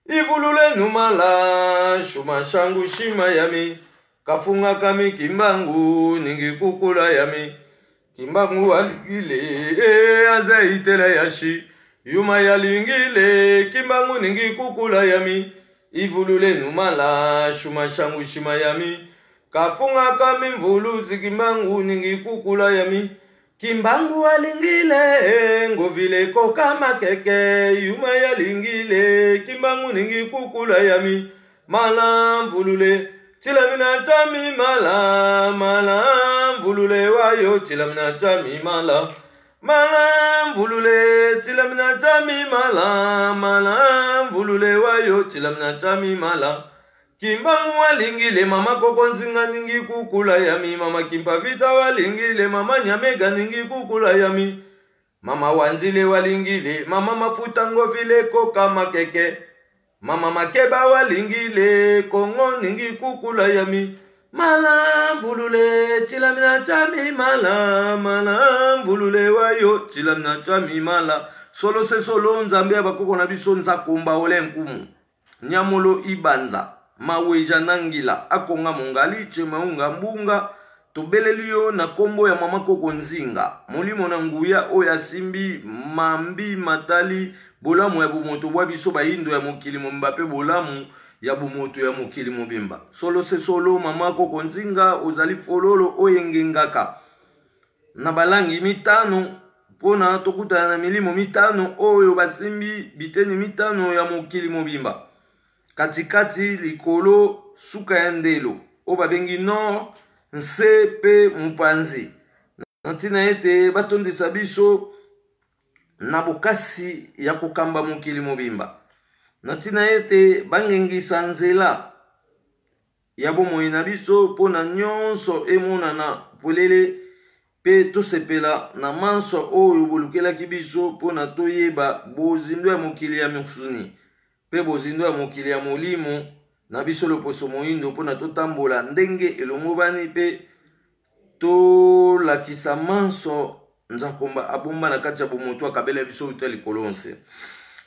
Ivulule numala shuma shangu shima yami kafunga kami Kimbangu ningi kukula yami Kimbangu aligile azeitela yashi yuma yalingile Kimbangu ningi kukula yami. Ivulule numala shuma shangu shima yami kafunga kami Mvuluzi Kimbangu ningi kukula yami Kimbangu alingile ngovile koka makeke yuma yalingile Kimbangu ningi kukula yami mala mvulule tilamina chami mala mala mvulule wayo tilamina chami mala mala mvulule tilamina chami mala mala mvulule wayo tilamina chami mala Kimbangu walingile mama Koko Nzinga ningi kukula yami mama Kimpa Vita walingile mama Nyamega ningi kukula yami mama Wanzile walingile mama Mafuta Ngovile koka makeke mama Makeba walingile Kongo ningi kukula yami mala mvulule chilamina chami mala mala mvulule wayo chilamina chami mala solo se solo Nzambe ya bakoko na biso nzakomba ole nkumu Nyamolo ibanza maweja nangila akonga mongali chemaunga mbunga tobeleli yo na kombo ya mama Koko Nzinga molimo na nguya oyo asimbi mambi matali bolamu ya bomoto bwa biso bayindo ya mokili mobimba pe bolamu ya bomoto ya mokili mobimba. Solo se solo mama Koko Nzinga ozali fololo oyo engengaka na balangi mitano mpona tokutana na milimo mitano oyo basimbi biteni mitano ya mokili mobimba, katikati, likolo, suka ya ndelo oyo babengi nord, nse pe mopanzi, na ntina ete batondisa biso na bokasi ya kokamba mokili mobimba, na ntina ete bangengisa nzela ya bomoi na biso mpo na nyonso emonana polele mpe tosepela na manso oyo bolukelaki biso mpo na toyeba bozindo ya mokili ya mosuni mpe bozindo ya mokili ya molimo na biso loposo moindo mpo na totambola ndenge elongobani mpe tolakisa manso Nzakomba abomba na kati ya bomoto akabela biso uta likolo nse.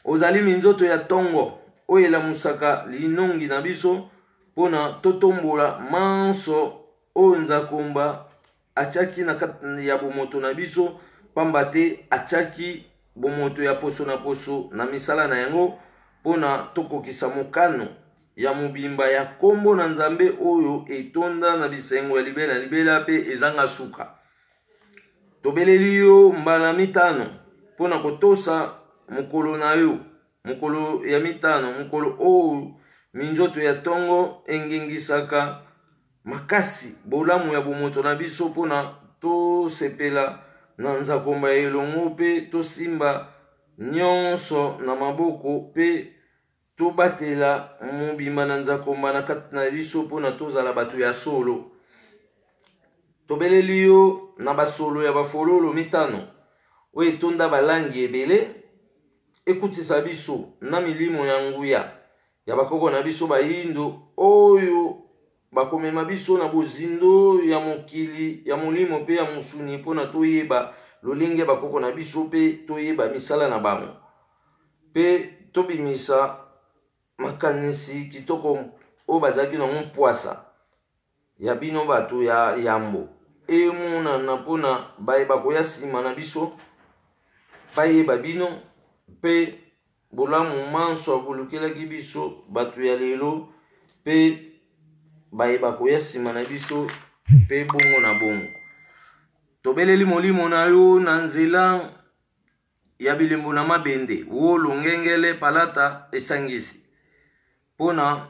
Ozali minzoto ya tongo oyo elamusaka linongi na biso mpo na totombola manso oyo Nzakomba atiaki na kati ya bomoto na biso, pamba te atiaki bomoto ya poso na poso na misala na yango mpo na tokokisa mokano ya mobimba ya kombo na Nzambe oyo etonda na bisengo ya libela na libela mpe ezanga suka. Tobeleli yo mbala mitano. mpo na kotosa mokolo na yo, mokolo ya mitano, mokolo oyo minzoto ya ntongo engengisaka makasi bolamu ya bomoto na biso mpo na tosepela na nzakomba ya elongo mpe tosimba nyonso na maboko mpe tobatela mobimba na nzakomba na kati na biso mpo na tozala bato ya solo. Tobeleli yo na basolo ya bafololo mitano oyo etonda balangi ebele, ekutisa biso na milimo ya nguya ya bakoko na biso bayindo oyo bakomema biso na bozindo ya mokili ya molimo mpe ya mosuni mpo na toyeba lolenge ya bakoko na biso mpe toyeba misala na bango mpe tobimisa makanisi kitoko oyo bazalaki nango mpwasa ya bino bato ya yambo emonana mpo na baye bakoya nsima na biso bayeba bino mpe bolamu manso abolukelaki biso bato ya lelo mpe baye bakoya nsima na biso mpe bongo na bongo. Tobeleli molimo na yo na nzela ya bilembo na mabende, wolo, ngengele, palata esangisi, mpo na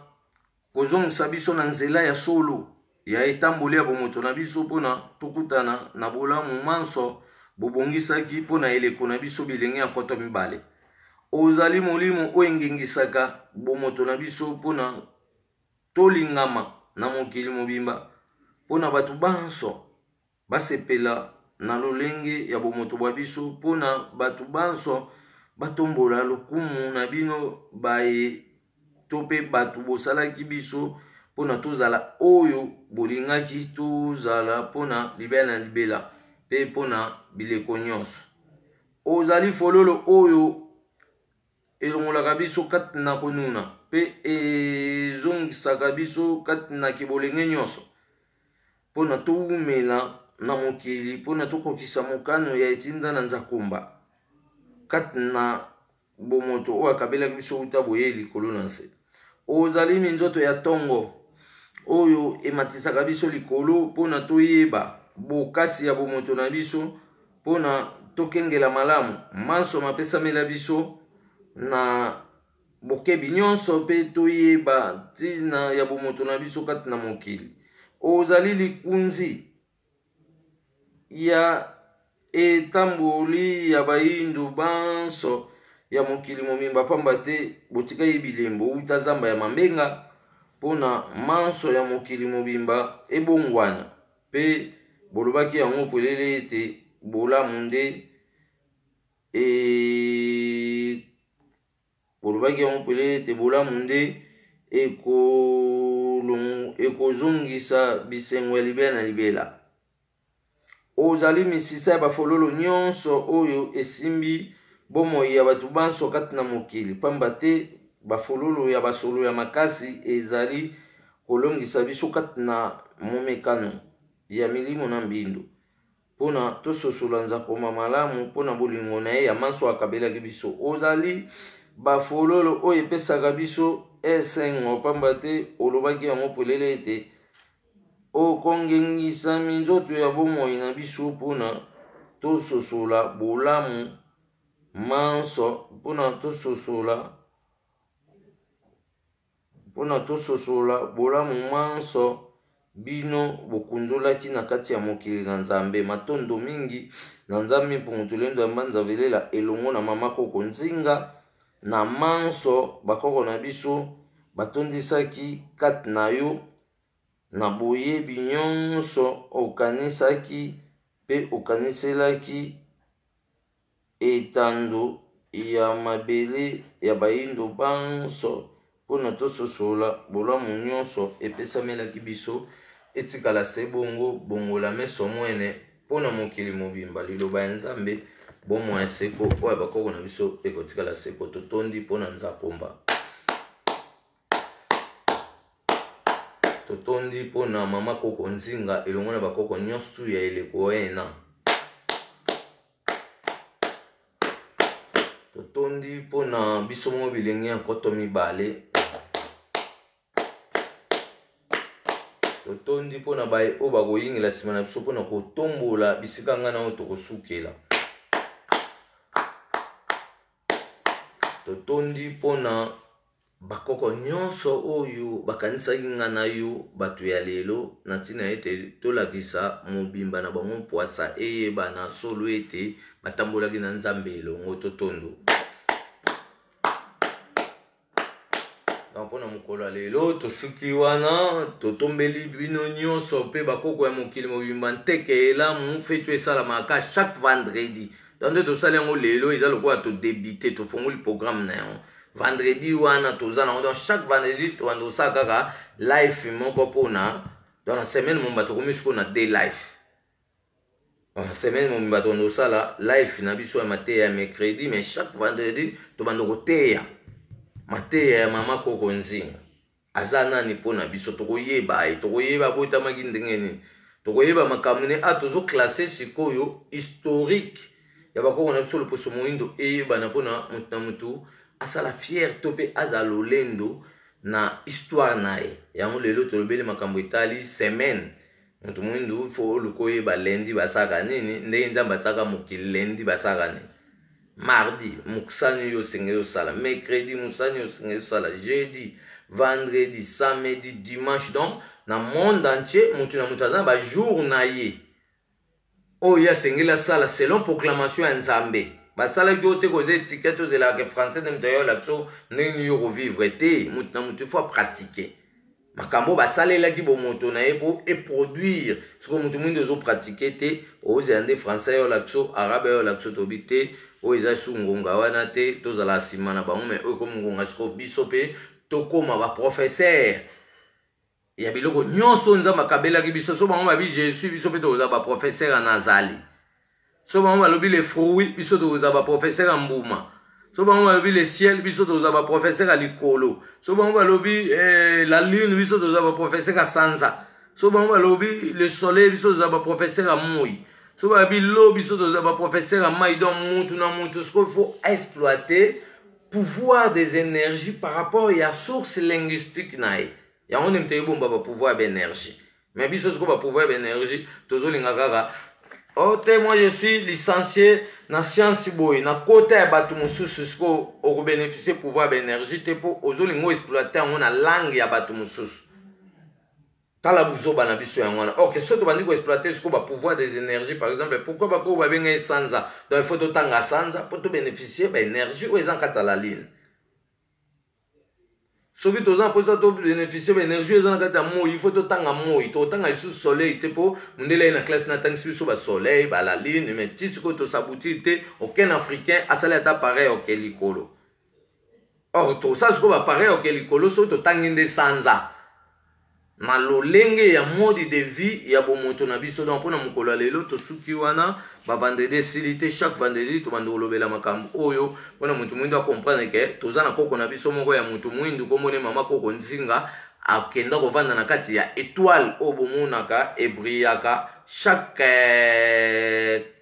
kozongisa biso na nzela ya solo ya etamboli ya bomoto na biso, mpo na tokutana na bolamu manso bobongisaki mpo na eleko na biso bilenge ya nkoto mibale. Ozali molimo oyo engengisaka bomoto na biso mpo na tolingama na mokili mobimba, mpo na bato banso basepela na lolenge ya bomoto bwa biso, mpo na bato banso batombola lokumu na bino baye to mpe bato bosalaki biso mpo na tozala oyo bolingaki tozala mpo na libela na libela mpe mpo na bileko nyonso. Ozali fololo oyo elongolaka biso kati na konuna mpe ezongisaka biso kati na kibolenge nyonso mpo na towumela na mokili, mpo na tokokisa mokano ya etinda na nzakomba kati na bomoto oyo akabelaki biso uta boyei likolo na nse. Ozali minzoto ya ntongo oyo ematisaka biso likolo mpo na toyeba bokasi ya bomoto na biso, mpo na tokengela malamu manso mapesamela biso na bokebi nyonso mpe toyeba ntina ya bomoto na biso kati na mokili. Ozali likunzi ya etamboli ya bayindo banso ya mokili mobimba, pamba te botikaki bilembo uta zamba ya mambenga mpo na manso ya mokili mobimba ebongwana, mpe bolobaki yango polele ete bolamu nde e bolobaki yango polele ete bolamu nde ekozongisa bisengo ya libela na libela. Ozali misisa ya bafololo nyonso oyo esimbi bomoi ya bato banso kati na mokili, pamba te bafololo ya basolo ya makasi ezali kolongisa biso kati na momekano ya milimo na mbindo, mpo na tososola nzakoma malamu mpo na bolingo na ye ya manso akabelaki biso. Ozali bafololo oyo epesaka biso esengo, pamba te olobaki yango polele ete okongengisa minzoto ya bomoi na biso mpo na tososola bolamu manso, mpo na tososola mpo na tososola bolamu manso bino bokundolaki na kati ya mokili na Nzambe. Matondo mingi na Nzambe Mpungu Tulendo ya Mbanza Velela elongo na mama koko Nzinga na manso bakoko na biso batondisaki kati na yo na boyebi nyonso okanisaki mpe okaniselaki etando ya mabele ya bayindo banso mpo na tososola bolamu nyonso epesamelaki biso, etikala se bongo, bongola meso mwene mpo na mokili mobimba. Liloba ya Nzambe, bomoi ya seko oyo ya bakoko na biso ekotikala seko. Totondi mpo na Nzakomba. Totondi mpo na mama koko Nzinga elongo na bakoko nyonso ya eleko ena. Totondi mpo na biso moko bilenge ya nkoto mibale. Totondi mpo na baye oyo bakoyingela nsima na biso mpo na kotombola bisika ngai na oyo tokosukela. Totondi mpo na bakoko nyonso oyo bakanisaki nga na yo bato ya lelo na ntina ete tolakisa mobimba na bango mpwasa eyebana solo ete batambolaki na Nzambe elongo. Totondo. Donc mpo na mokolo ya lelo tosuki wana, totombeli bino nyonso mpe bakoko ya mokili mobimba nteke elamu. Feti oyo esalamaka chaque vendredi, donc nde tosali yango lelo, eza lokola todebute, tofongoli programme na yango vendredi wana toza nango. Donc chaque vendredi tobanda kosala kaka life moko mpona, donc na semaine mobimba tokomi sikoyo na day life. Semaine mobimba tobanda kosala life na biso ya mateya ya mercredi, mais chaque vendredi tobanda koteya mateya ya mama koko Nzinga. Aza nani mpo na biso? Tokoyeba ye, tokoyeba abotamaki ndenge nini, tokoyeba makambo ne a tozoklasse sikoyo historique ya bakoko na biso loposo moindo eyebana mpona motu na motu asala fiere to mpe azala lolendo na histoire na ye. Yango lelo tolobeli makambo etali semaine. Moto mwindu fo oluka oyeba lundi basalaka nini, ndenge Nzambe asalaka mokili, lundi basalaka nini, mardi mosani oyo osengeli osala, mercredi mosani oyo osengeli osala, jeudi, vendredi, samedi, dimanche. Donc na monde entier moto na moto aza na bajour na ye oyo ye asengeli asala selon proclamation ya Nzambe. Basalaki oyo te koza etikete ozelaka ke français nde moto ayola biso ndenge nini yo kovivre te. Moto na moto ifo apratike makambo basalelaki bomoto na ye mpo eproduire. Soki moto mwindu ozopratike te, ozela nde français ayola biso, arabe ayola biso, tobi te oyo eza su ngonga wana te, tozala nsima na bango. Me oyo ekomi ngonga sikoyo biso mpe tokóma baprofesseur ya biloko nyonso Nzambe akabelaki biso. So bango babi jésus, biso mpe tokozala baprofesseur ya nazali. So bango balobi le fruit, biso tokozala baprofesseur ya mbuma. So bango balobi le ciel, biso tokozala baprofesseur ya likolo. So bango balobi eh, la lune, biso tokozala baprofesseur ya sanza. So bango balobi le soleil, biso tozala baprofesseur ya moi. So balobi lo, biso tozala baprofesseur ya mai. Donc mutu na mutu sikoyo faut exploiter pouvoir des énergies par rapport ya source linguistique na ye. Yango nde moto eyebomba bapouvoir ya baénergie. Mais biso sikoyo bapouvoir ya baénergie tozolinga kaka o oh, te, moi je suis licencié na science boye na kota ya bato mosusu. Sikoyo okobénéficie pouvoir ya baénergie te mpo ozolinga oexploite yango na langue ya bato mosusu. Tala buzoba na biso yango wana. Ok, soki tobandi koexploite sikoyo bapouvoir des énergies, par exemple pourquoi bakoyo babenga ye sanza? Donc il faut totanga sanza mpo tobénéficie baénergie oyo eza na kati ya la lune. Soki toza na mposa tobénéficie baénergie oyo eza na kati ya moi, il faut totanga moi, totanga lisusu soleil te mpo mondele aye na classe natangisi biso basoleil, bala lune. Mais ti sikoyo tosabuti te, aucun africain asali ata pareil oke likolo. Or tosala sikoyo bapareil oke likolo soki totangi nde sanza na lolenge ya mode de vie ya bomoto na biso. Donc mpona mokolo ya lelo tosuki wana. Bavendredi esili te, chaque vendredi tobanda kolobela makambo oyo mpona moto mwindu acomprendre ke toza na koko na biso moko ya moto mwindu, kombo mama koko Nzinga, akenda kovanda na kati ya étoile oyo bomonaka ebrillaka chaque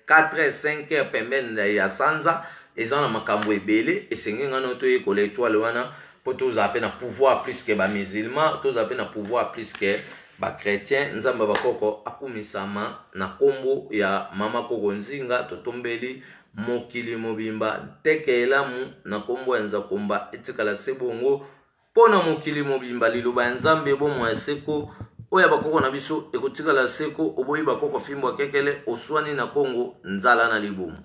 4 heures, 5 heures pembeni ya sanza. Eza na makambo ebele esenge ngai na toyekola étoile wana mpo tozala mpe na pouvoir plus ke bamusulman, tozala mpe na pouvoir plus ke bachrétien. Nzambe ya bakoko akumisama. Na nkombo ya mama koko Nzinga totombeli mokili mobimba nteke elamu. Na nkombo ya Nzakomba etikala se bongo mpo na mokili mobimba. Liloba ya Nzambe, bomoi ya seko oyo ya bakoko na biso ekotikala seko. Oboyi bakoko, fimbo akekele oswani na Kongo, nzala na libumu.